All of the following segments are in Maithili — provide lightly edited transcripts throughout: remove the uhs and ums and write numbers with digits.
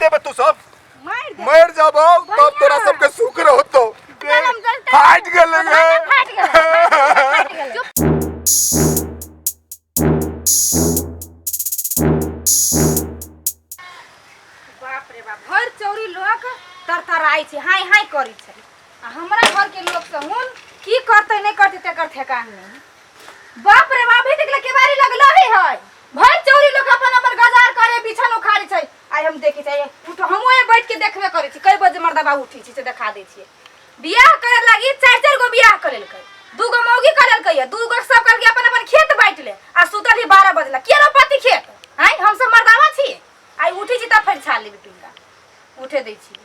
देबे तू सब। मार दे। मर जाबो तब तोरा सबके सुख रहतो। चल हम चलते। फाट गेलै गे। फाट गेलै, फाट गेलै। चुप। बाप रे बाप, भरि चौरी लोक तरतराइ छै, हाय हाय करै छै, आ हमरा घरके लोक सहुन की करतै नहि करतै तेकर ठेकान नहि। बाप रे बाप, देखले केबारी लगलो है है भरि चौरी लोक अपन अपन गजार करे, बिछन उखाड़े छै। आइ हम देखै छै, उठ, हमहूँ एहि बैठ के देखबे करै छी, कई बजे मर्दबा उठै छै से देखा दै छियै। बियाह करे लागी चारि चारि गो बियाह कर लेलकै, दू गो मौगी कर लेलकै, दू गो सब कहलकै अपन अपन खेत बाँटि ले, आ सुतल ही 12 बजला के रोपती खेत? आँय, हमसब मर्दावा छी। आइ उठै छी तब फेर छाल लेबै पिंगा उठे दै छी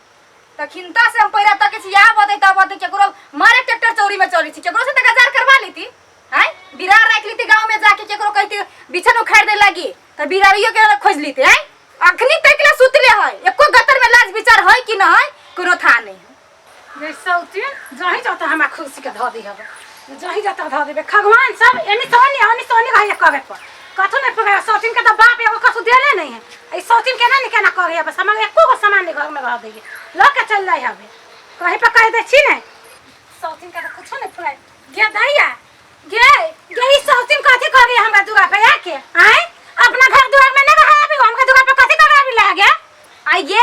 तखिनता से हम पैरा तकै छी, आब अतै तब अतै। केकरो मारे ट्रैक्टर चौरी में चलै छी, केकरो से तऽ गजार करवा लेती, आँय, बिरार राखि लेती गाँव में जाके, केकरो कहती बिछन उखाड़ दे लागी तऽ बिरारियो के खोज लेती। आँय, अखनी तक ले सुतले है, एको गतर में लाज विचार है कि न है, कोनो था नहीं। जे सौती जहीं जाता हमरा खुशी के धऽ दी हबे, जहीं जाता धऽ देबे। भगवान सब एनी सोनी ओनी सोनी रहिए करे पर कथू नहीं पकड़े। सौतीन के तो बाप एगो कथू देले नहीं है, ई सौतीन केना नहीं केना करे हबे, सामान एको गो सामान नहीं घर में रह दिए, लऽ के चल जाए हबे कहीं पर कह दे छी ने। सौतीन के तो कुछो नहीं फुराए गे दैया गे गे, ई सौतीन कथी करे हमरा दुआ पे आके? आय, अपना घर दुआर में नहीं रहा अभी, हमरा दुआ पे कथी करे अभी लगे? आई गे,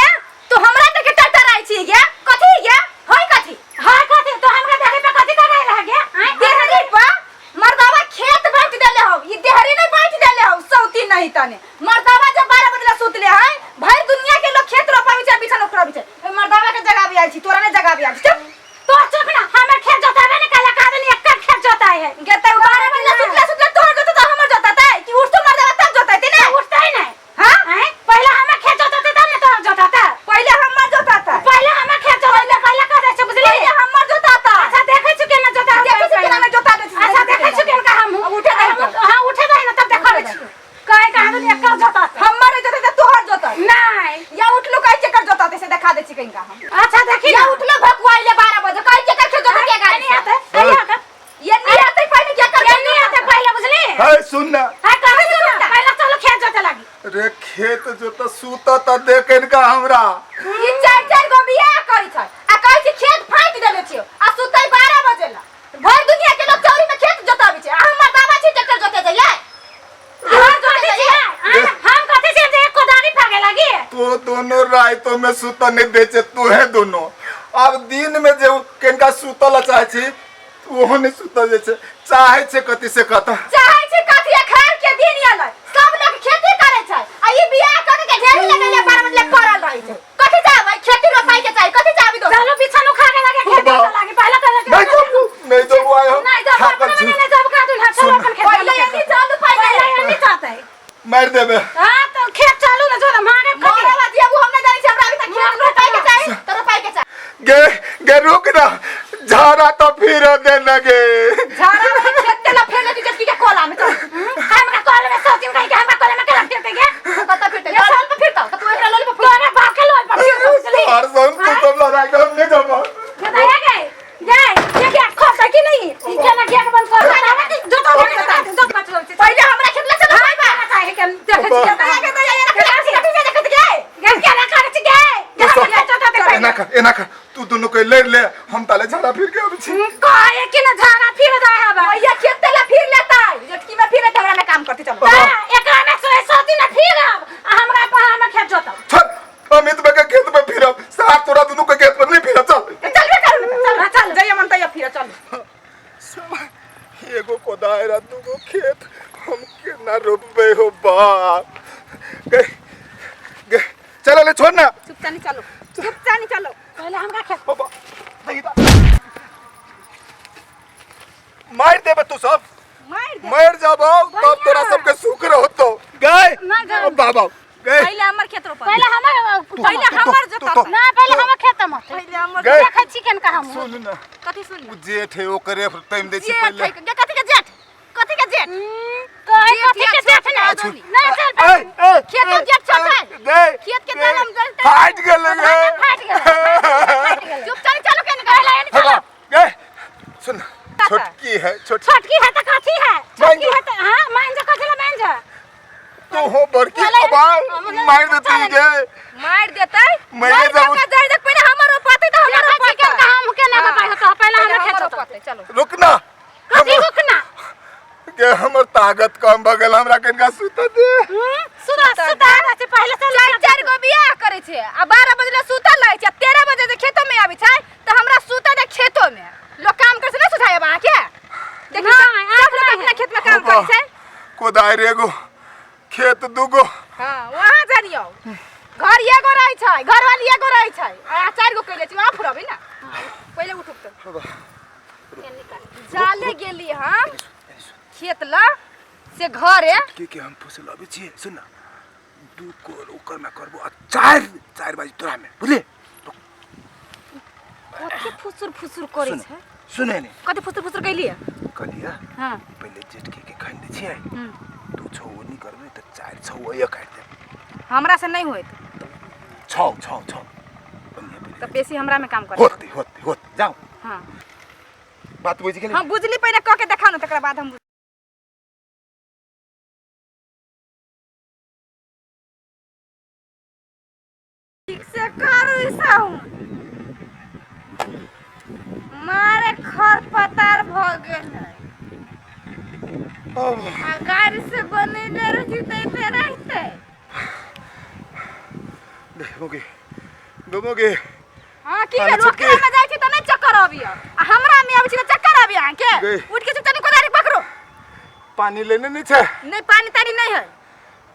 तो हमरा देखे टटराइ छी गे, कथी गे होय कथी? हां कथी तो हमरा देखे पे कथी करे लगे? आय, देहरी पर मर्दावा खेत बांट देले हो, ई देहरी नहीं बांट देले हो सौती नहीं तने। मर्दावा जब 12 बजे सुतले है, भर दुनिया के लोग खेत रोपाबी छै, बिछन उखड़ाबी छै, ओइ मर्दावा के जगाबी आयल छी, तोरा नहीं जगाबी आयल छी। चुप। तो चुप ना, हमर खेत जोताबे ने काला का आदमी एक खेत जोताए है। गे त 12 बजे सुतले सुतले तोहर जोता त हमर जोतातै कि उठतो मर्दावा तब जोताते ने? उठते ही नहीं। हां। हैं, पहले हमर खेत जोताते तब ने तोहर जोताता। पहले हमर जोताता। पहले हमर खेत जोताते, पहले कह दे छै बुझली? पहले हमर जोताता। अच्छा देखै छी केना जोता। देखै छी केना जोता दे छी। अच्छा देखै छी केना हम। अब उठे दे। हां उठे दे ना तब देखै छी। कहे का आदमी एक जोता। हमर जोताते तोहर जोता। नहीं। या उठलो कहै केकर जोताते से देखा दे छी कहिंका हम। अच्छा देखी। या उठलो भकुआइले 12 बजे कहै केकर खेत जोता के गाड़ी। नहीं आते, नहीं आते। ये नहीं आते पहले क्या कर? ये नहीं आते पहले बुझली? है सुन ना। है कहे सुन ना, पहले चलो खेत जोते लागी। रे खेत जोता सूता त देख इनका हमरा। ई चार चार गो बियाह करै छै आ कहै छै खेत फाटि देले छियो, आ सुतै 12 बजे ला। भरि दुनिया के लोग चौरी में खेत जोताबै छै, आ हमर बाबा छै ट्रैक्टर जोते जाइए। हम कथी छियै? हम कथी छियै जे एक कोदारी फागे लागी? तो दोनों रातों में सुता नहीं दे छे तू है दोनों। अब दिन में जे किनका सुतल चाहे छी ओहो नहीं सुतल जे छे, चाहे छे कथी से कथा। चाहे छै कथी, अखाड़ के दिन एलै, सब लोग खेती करै छै, आ ई बियाह कर के ढेरी लगैले 12 बजे पड़ल रहै छै। कथी चाहबै? खेती रोपाई के चाही, कथी चाहबी दोसर? चलो बिछन उखाड़े लागे खेत बाबा। जोते लागी पहले तो नहीं जाबू, नहीं जाबू आए हम। नहीं जाबू, थाकल अपने छी। मने नहीं जाबू, का दुल्हा, चलो अपन खेत पहिले जोते। एनी चलू, पहिले पहले एनी चलते। मार देबे। हां तो खेत चलू ना जोरा मारे कथी? मरे वाला दियाबू हम नहीं जानै छी, हमरा अभी तक खेत रोपाई के चाही त रोपाई के चाही। गे गे रुक ना, झाड़ा तो फिर दे न गे। झाड़ा वाला खेत तेला फेर लेती जटकी के कोला में चल। हमरा कोला में सोचिन कहीं के हमरा कोला में केला फिरते गे? कत फिरते? लोल पर फिरता त तू एकरा लोल पर फिर। तोरा बाप के लोल पर फिरते बुझली? और सुन तू सब लड़ाई के हम नहीं जाबो। बताया गए गए ये क्या खोसा कि नहीं? ई केना गेट बंद कर जो तो जो तो पहिले हमरा खेत ले चलो भाई बा। चाहे के देखै छी। बताया के दया ये रख के तू देखत गे। गे केना करै छी गे? एना कर, एना कर, तू दोनों के लड़ ले, हम ताले झाड़ा फिर के आबै छी। कहे कि ना झाड़ा फिर जाए हबे। भैया खेत तेला फिर लेता, जटकी में फिर हमरा में काम करती चलो। एकरा में सोए सोती ना फिर अब आ हमरा पर हमरा खेत जोतब। छोड़, अमित बे के खेत में फिरब, साथ तोरा दोनों के खेत पर नहीं फिरब, चल। चलबे करू चल। हाँ, चल। जइया मन तैया फिर चल। एगो कोदायरा दूगो खेत हम केना रोपबे हो बाप। गे गे चलो ले छोड़ ना। चुपचाप नहीं चलो, चुपचाप नहीं चलो। पहले हमरा खेत। बाबा, देखी ता। मार देबे तू सब। मार दे। मर जाबो तब तोरा सबके सुख रहतो। गए ना जाओ। बाबा गए। पहिले हमर खेत रोपा। पहले हमर पहिले हमर जोता। तो- ना पहले हमर खेत मत। पहिले हमर गए। देखै छी केन का हम। सुन ना। कथी सुन? उ जेठ है ओकरे टाइम दे छी जेठ पहिले। है गे, कथी के जेठ? कथी के जेठ? कहे जेठ कथी या के जेठ छोट ना? आदमी। ना चल। ए ए खेत के जेठ छोट है। गए खेत के दाम जलते। फाट गेलै गे। फाट गेलै, फाट गेलै। चुपचाप चलो केन पहले एनी चलो। गए सुन, छोटकी है छोटकी। छोटकी है तो कथी है? मान छोटकी है तो हां मान जा, कथी ला मान जा? तू हो बड़की अबार मार देती गे। मार देतै। मैंने नहीं जब तो जड़ तक पहले हमर रोपाते तो हमर देखै छी रोपाते। केनका हम केना रोपाइ होतौ, पहिले पहिले हमर खेत हमर होतौ। रोपाते, चलो। रुकना। कथी रुकना? के हमर ताकत कम भ गेल, हमरा कनिका सुत दे। सुता सुता रहै छै पहिले से। चारि चारि गो बियाह करै छै आ 12 बजे ले सुतल रहै छै, 13 बजे जे खेतो में आबै छै तऽ हमरा सुतऽ दे खेतो में। लोग काम करै छै ना सुझायब अहाँके? देखी नहि, सब लोग अपना खेत में काम करै छै। कोदारि एगो, खेत दूगो। हाँ वहाँ जानियौ घर एगो रहै छै, घरवाली एगो रहै छै, आ चारि गो कैले छी। वहाँ फुरबै ना पहिले उठू तऽ जाले गेली हम खेत ला से घरे के हम फुसल अबै छियै। सुन ना, दू कोर ओकर में करबो आ चारि चारि बाजी तोरा में, बुझली? कथी फुसुर फुसुर करै सुन छै? सुनै ने। कथी फुसुर फुसुर कैलियै? कहलियै हाँ। पहिले जेठकी के खानि दै छियै, दू छौ ओनी करबै तऽ चारि छौ ओए काटि देब। हमरा से नहीं होइत। छौ छौ छौ बढ़िआँ पहिले। तऽ बेसी हमरा में काम करे। होतै होतै होतै, जाउ। हाँ। बात बुझि गेली? हम बुझली, पहिले कऽ के देखाउ ने तकरा बाद हम ठीक से करू। ई मारे खर पतार भऽ गेल है आ गाड़ी से बनेने रही तऽ रहते। देखोगे डुबोगे। हाँ की खाना भेल? छुटकी। ओकरा में जाइ छी तऽ नहि चक्कर अबिय आ हमरा में अबै छी तऽ चक्कर अबिय अहाँके। गई। उठ के चुपचाप कोदारी पकड़ो। पानी लेने नहीं छै? नहीं, पानी तानी नहीं है।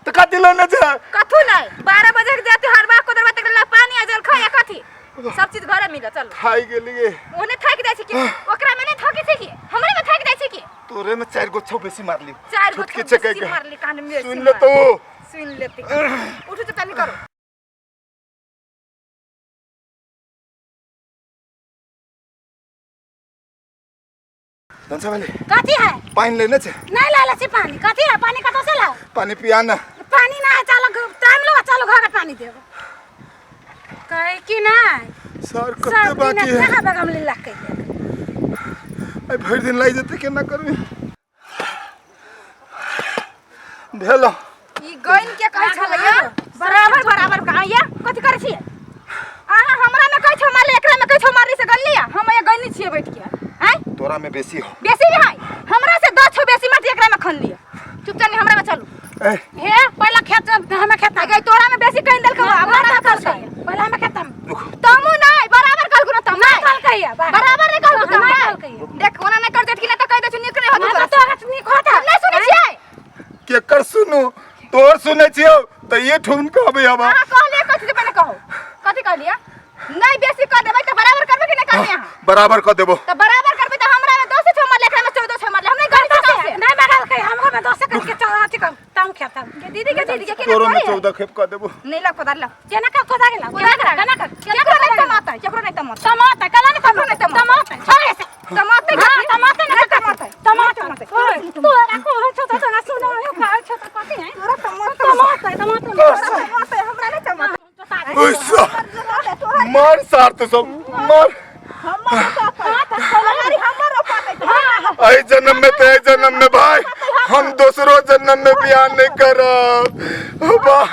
तऽ कथी लेने छै? कथू नहीं। 12 बजे के जाते हरबा कोदरबा तक ला पानी आ जल खाया कथी सब चीज घरे मिले। चलो। खाइ गेलिए। ओने थाकि जाइ छै की? ओकरा में नहीं थाकै छै की? हमरे में थाकि जाइ छै की? तोरे में चारि गो छौ बेसी मारली। चारि गो छुटकी छौ छै बेसी कहि मारली कान में। सुन ले तो। सुन लेते। उठू चुपचाप करो। धनसा वाले। कथी है? पानि लेने छै? नहीं लाले छी पानी। कथी है पानी? कतौ से लाओ? पानी पिया ना। पानी ना है, चलो टाइम लो, चलो घर के पानी देबो। कहे कि नहीं सर कते सब दिन बाकी है? कहाँ बगम लीला के आइ भरि दिन लागि जेतै, केना करबै? भेलो। ई गइन के कहै छलैया बराबर बराबर कहाँ कथी करै छियै अहाँ? हमरा में कहै छौ मारले, एकरा में कहै छौ मारली, से गनलिया हम ये गइनी छियै बैठ के आँय। तोरा में बेसी हो। बेसी भी है, हमरा से 10 छौ बेसी माटी एकरा में खन लिया। चुपचाप नहीं हमरा में चलू। ए हे पहला खेत हमें खेत गई तोरा में बेसी कहि देलकौ, हमरा में कहलकै। पहला हमें खेत में रुक। तमु नहीं बराबर कहलकौ ना तम नहीं कहलकै या, बराबर नहीं कहलकौ तम नहीं नहीं। कहलकै या। देख ओना नहीं कर देत कि नहीं त कहि दै छु नीक नहीं होत। ना तोरा। तो नीक होता। नहीं सुनै छियै? केकर सुनू? तोर सुनै छियौ तऽ ये ठुन कहबै अब। अहाँ कहलियै कथी से पहिले कहू, कथी कहलियै? नहीं बेसी कह देबै तऽ बराबर करबै कि नहीं करबै अहाँ? बराबर कऽ देबो। तऽ बराबर करबै तऽ हमरा में 10 छौ मारले, एकरा में 14 छौ मारले, हम नहीं गलती से नहीं मारलकै, हमरो में 10 करके चल अथी कम तम खेत हम। के दीदी के दीदी के केना तोरो में करी है? 14 खेप कऽ देबो। नहीं ला कोदार ला। केना का कोदा गेला? कोदार ला। केना कर? केकरो नहीं तमाता, केकरो नहीं तमाता। तमाता कला नहीं। केकरो नहीं तमाता। तमाता। तमाता छोड़े से। तमाते। हाँ, तमाते ना। नहीं तमाते। तमाता तोरा को छोटा छोटा सुनो यो का छोटा कथी है? तोरा तमाते। तमाता तमाता। तोरा तमाते, हमरा नहीं तमाते। ओइ सा मार सार तो सब मार। एहि जन्म में तो एहि जन्म में भाई हम दोसरो जन्म में बियाह नहीं करब। वाह।